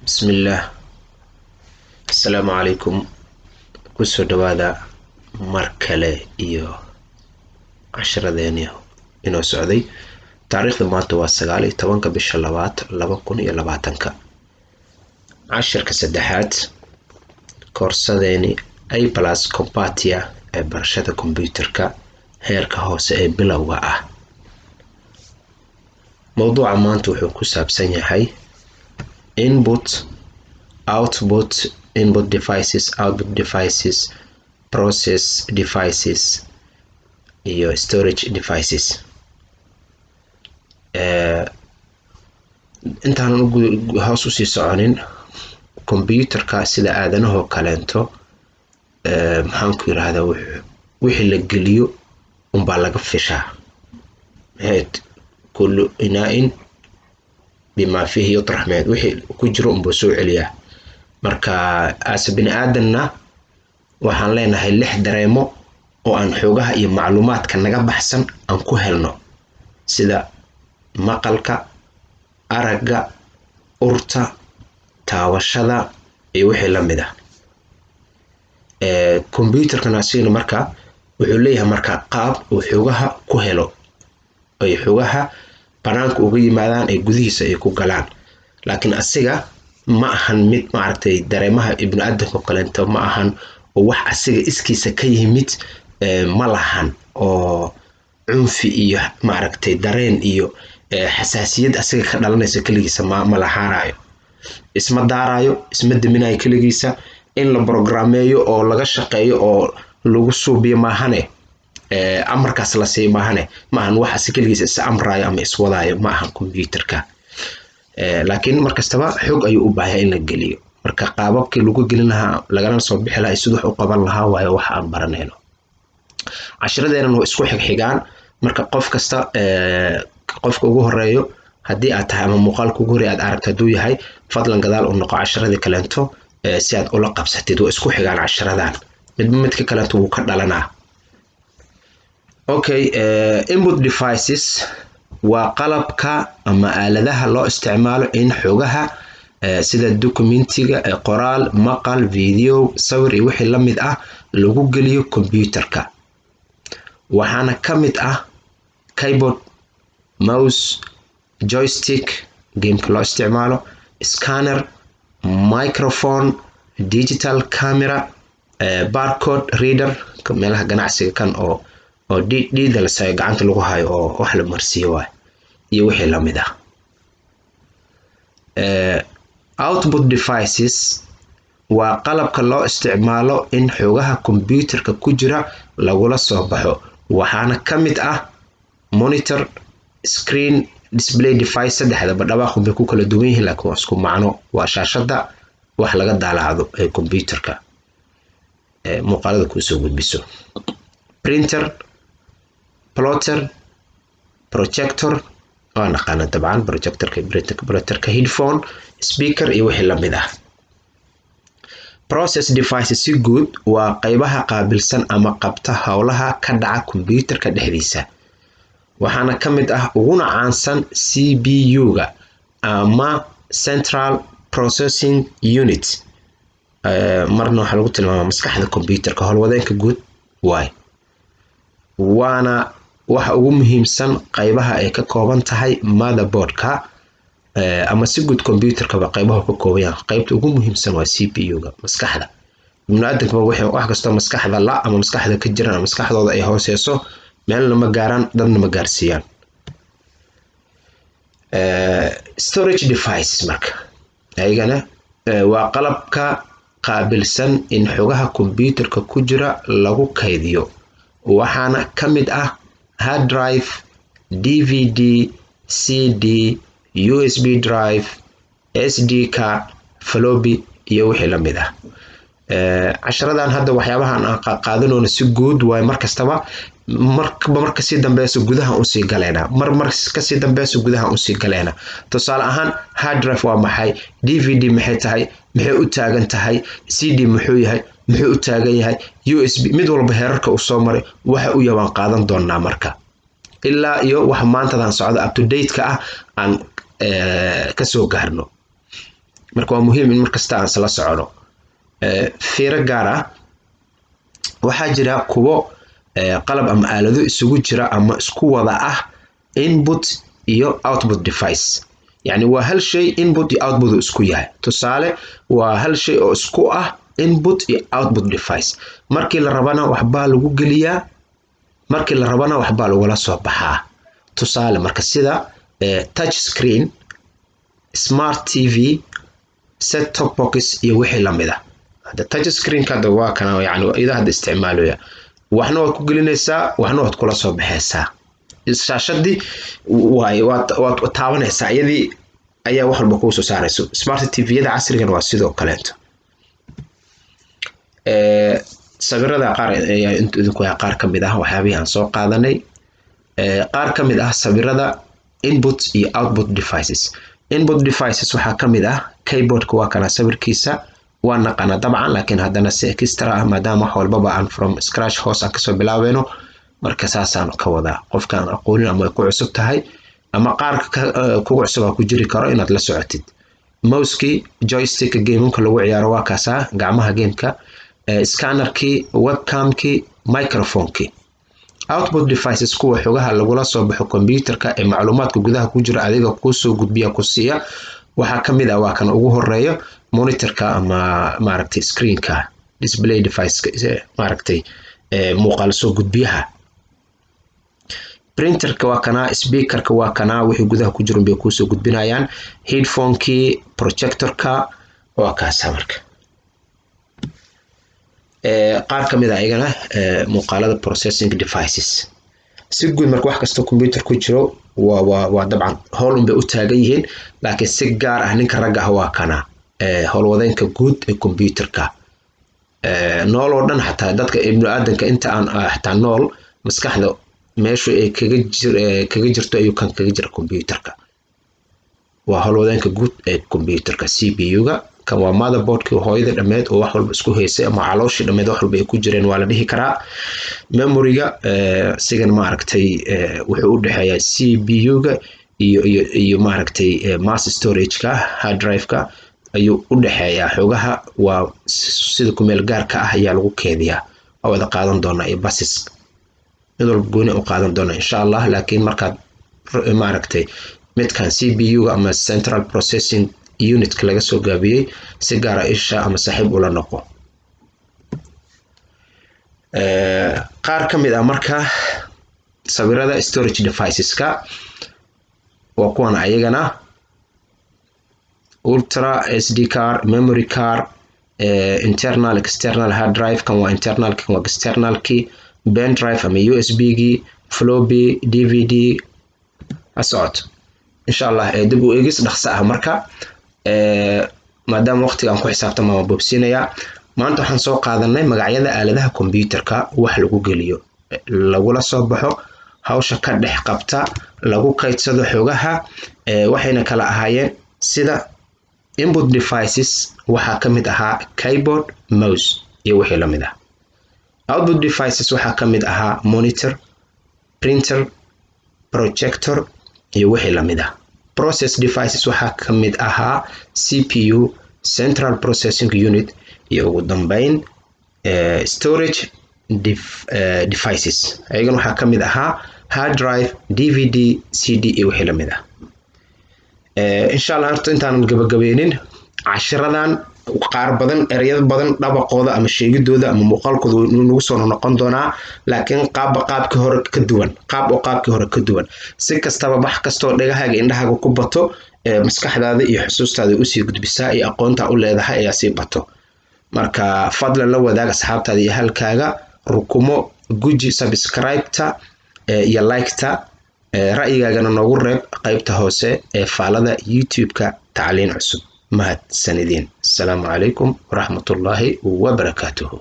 Bismillaah, assalaamu calaykum. Kusoo dhawaada mar kale iyo casharadeeni inoo socday. Taariikhda maanta waa 19-ka bisha labaad 2020-ka, cashirka saddexaad koorsadeeni A plus CompTIA ee barashada kombyuutarka heerka hoose ee bilowga ah. Mowduuca maanta wuxuu ku saabsan yahay input, output, input devices, output devices, process devices iyo storage devices. Intaanan hoos usii soconin, kombyuutarka sida aadanahoo kaleento, maxaan ku yirahdaa, wixii la geliyo unbaa laga fishaa. Maxayd kullu inaa'in bimaa fiihi yutrax meed, wixii ku jiro unbuu soo celiyaa. Marka aase bini aadanna waxaan leenahay lix dareemo oo aan xoogaha iyo macluumaadka naga baxsan aan ku helno, sida maqalka, aragga, urta, taabashada iyo wixii la mid ah. Kombyuutarkana asigana marka wuxuu leeyahay marka qaab uu xogaha ku helo, ay xogaha banaanka uga yimaadaan ay gudihiisa ay ku galaan. Laakiin asiga ma ahan mid, maaragtay, dareemaha ibnu aadamka kaleento ma ahan oo wax asiga iskiisa ka yimid ma lahan, oo cunfi iyo, maaragtay, dareen iyo xasaasiyad asiga ka dhalanaysa keligiisa ma lahaanayo. Isma daarayo, isma deminayo keligiisa. In la brogrameeyo oo laga shaqeeyo oo lagu suubiyo maahane, amarkaas la siiyo maahane, ma ahan wax asi keligiisa is amraayo ama iswadaayo, ma ahan kombyuutarka. Laakiin markastaba xog ayuu u baahay in la geliyo. Marka qaababkii lagu gelin lahaa, lagana soo bixi lahaa, siduu wax u qaban lahaa waayo waxa aan baranayno. Cashiradeenan waa isku xigxigaan. Marka qof kasta, qofka ugu horeeyo haddii aad tahay ama muuqaalka ugu horreeya aad aragto hadduu yahay, fadlan gadaal u noqo cashiradii kaleento si aad ula qabsatid. Waa isku xigaan cashiradan, midba midka kaleento wuu ka dhalanaa. Okay, input devices waa qalabka ama aaladaha loo isticmaalo in xogaha sida documentiga, qoraal, maqal, video, sawir iyo wixii la mid ah lagu geliyo computerka. Waxaana ka mid ah keyboard, mouse, joystick gameka loo isticmaalo, scanner, microphone, digital camera, barcode reader, meelaha ganacsiga kan oo dhiida la gacanta lagu hayo oo wax la marsiiyo waay, iyo wixii la mid ah. Output devices waa qalabka loo isticmaalo in xogaha computerka ku jira lagula soo baxo. Waxaana ka mid ah monitor, screen, display device. Saddexdaba dhawaaqun bay ku kala duwan yihiin, laakiin waa isku macno. Waa shaashadda wax laga daalaacdo ee computerka muuqaalada kuusoo gudbiso. Printer, plotter, projector waa naqaana dabcan, projectorka, printerka, plotterka, headphone, speaker iyo wixii la mid ah. Process devices si guud waa qaybaha qaabilsan ama qabta howlaha ka dhaca computerka dhexdiisa. Waxaana ka mid ah uguna caansan CPU-ga ama central processing unit. Marna waxaa lagu tilmaamaa maskaxda computerka, howlwadeenka guud waay, waana waxa ugu muhiimsan qaybaha ay ka kooban tahay motherboardka ama si guud computerkaba qaybaha ka kooban yahay. Qaybta ugu muhiimsan waa CPU-ga, maskaxda. Ibnu aadamkaba wax kastoo maskaxda la ama maskaxda ka jiran ama maskaxdooda ay hooseyso, meelna ma gaaraan, dadna ma gaarsiiyaan. Storage devices marka ayagana waa qalabka qaabilsan in xogaha computerka ku jira lagu kaydiyo. Waxaana ka mid ah hard drive, DVD, CD, USB drive, SD card, floppy iyo wixii la mid ah. Casharadan hadda waxyaabahan aan qaadanoono si guud waaye. Mar kastaba marba mar kasii dambeyso gudaha usii galeynaa, mar mar kasii dambeyso gudaha usii galeynaa. Tusaale ahaan, hard drive waa maxay? DVD maxay tahay? Maxay u taagan tahay? CD muxuu yahay? Muxuu u taagan yahay? USB, mid walba heerarka uu soo maray, waxa u yahay waan qaadan doonaa. Marka ilaa iyo waxa maantadan socda up to date-ka ah aan kasoo gaarno. Marka waa muhiim in markasta aan isla socono. Fiiro gaar ah: waxaa jira kuwo qalab ama aalado isugu jira ama isku wada ah input iyo output device, yacni waa hal shay, input iyo output uu isku yahay. Tusaale, waa hal shay oo isku ah input iyo output device. Markii la rabana waxbaa lagu geliyaa, markii la rabana waxbaa lagula soo baxaa. Tusaale marka, sida touch screen, smart TV, set top box iyo wixii lamid ah. Hadda touch screenka hadda waa kana, yani ida hadda isticmaalaya, waxna waad ku gelinaysaa, waxna waad kula soo baxaysaa. Shaashadii waay waad taabanaysaa, iyadii ayaa wax walba kuu soo saarayso. Smart TV-yada casrigan waa sidoo kaleeto. Sawirada qaar ayaa idinku hayaa, qaar ka mid ah waxyaabihii aan soo qaadanay, qaar ka mid ah sawirada input iyo output devices. Input devices waxaa ka mid ah keyboardka. Waa kana sawirkiisa, waa naqana dabcan, laakiin haddana si extra ah, maadaama wax walbaba aan from scratch, hoos aan kasoo bilaabeyno. Marka saasaan ka wadaa, qofka aan aqoonin ama ay ku cusub tahay ama qaar kugu cusub aa ku jiri karo inaad la socotid. Mousekii, joysticka gameka lagu ciyaaro waa kaasaa, gacmaha gameka, scannerkii, webcamkii, microphonekii. Output devices, kuwa xogaha lagula soo baxo computerka ee macluumaadka gudaha ku jira adiga kuusoo gudbiya, ku siiya, waxaa ka mid ah, waa kan ugu horeeyo, monitorka ama maaragtay screenka, display device, maaragtay muuqaal soo gudbiyaha. Printerka waa kanaa, speakerka waa kanaa, wixii gudaha ku jiran bay kuusoo gudbinayaan, headphonekii, projectorka waa kaasa. Marka qaar ka mid a ayagana muuqaalada processing devices si guud. Marka wax kastoo computer ku jiro waa dabcan howl unbay u taagan yihiin, laakiin si gaar ah ninka ragga ah waa kana howlwadeenka guud ee computerka. Nool oo dhan, xataa dadka ibnu aadanka inta aan xataa nool, maskaxda meeshu ay kaga jirto ayuu kan kaga jira computerka. Waa howlwadeenka guud ee computerka, CPU-ga. Kan waa motherboardkii, hooyada dhammeed oo wax walba isku haysay ama calooshii dhammeed wax walba ay ku jireen waa la dhihi karaa. Memoryga sigan maaragtay wuxuu u dhexeeyaa CPU-ga iyo maaragtay mass storage-ka, hard drive-ka ayuu u dhexeeyaa. Xogaha waa sida kumeel gaarka ah ayaa lagu keediyaa. Waa wada qaadan doonaa iyo basis mid walba gooni u qaadan doonaa insha Allah, laakiin markaad maaragtay midkan CPU-ga ama central processing unitka laga soo gaabiyey si gaara isha ama saaxiib ula noqo. Qaar ka mid ah marka sawirada storage deviceska waa kuwan ayagana: ultra SD card, memory card, internal, external hard drive. Kan waa internal, kan waa externalkii, pen drive ama USB gii, floppy, DVD. Ha socoto insha Allah. Dib u eegis dhaqso ah marka, maadaama waqtiga aan ku xisaabtama, waan boobsiinayaa. Maanta waxaan soo qaadanay magacyada aaladaha computerka wax lagu geliyo, lagula soo baxo, hawsha ka dhex qabta, lagu kaydsado xogaha. Waxayna kala ahaayeen sida input devices waxaa ka mid ahaa keyboard, mouse iyo wixii la mid ah. Output devices waxaa ka mid ahaa monitor, printer, projector iyo wixii la mid ah. Process devices waxaa ka mid ahaa CPU, central processing unit, iyo ugu dambeyn storage devices ayagana waxaa ka mid ahaa hard drive, DVD, CD iyo wixii la mid ah. Insha Allah, horta intaanan gabagabeynin cashiradan, qaar badan, ereyada badan dhabaqooda ama sheegidooda ama muuqaalkooda nagu soo noqon doonaa, laakiin qaabba qaabkii hore ka duwan, qaab oo qaabkii hore ka duwan. Si kastaba, wax kastoo dhagahaaga indhahaaga ku bato, maskaxdaada iyo xusuustaada usii gudbisaa iyo aqoonta u leedahay ayaa sii bato. Marka fadlan la wadaag asxaabtaada iyo halkaaga, rukumo, guji subscribe-ta iyo like-ta, ra'yigaagana noogu reeb qaybta hoose ee faalada YouTube-ka Tacliin Cusub. Mahadsanidin. Asalaamu calaykum waraxmatullaahi wabarakaatuhu.